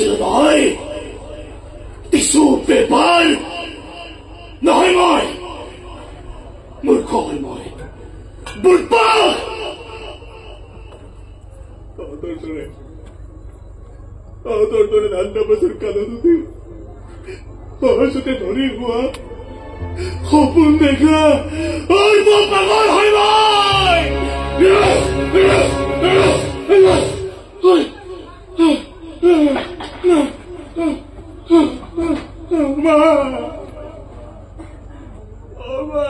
নাছিলো নহয়, tissue paper নহয়, মই মূৰ্খ হয়, মই বুৰ্বক। তহঁতৰ দৰে ধান বছৰ কালত ভৱিষ্যতে ধৰি হোৱা সপোন দেখা মই পাগল হয় মই। মা, মা।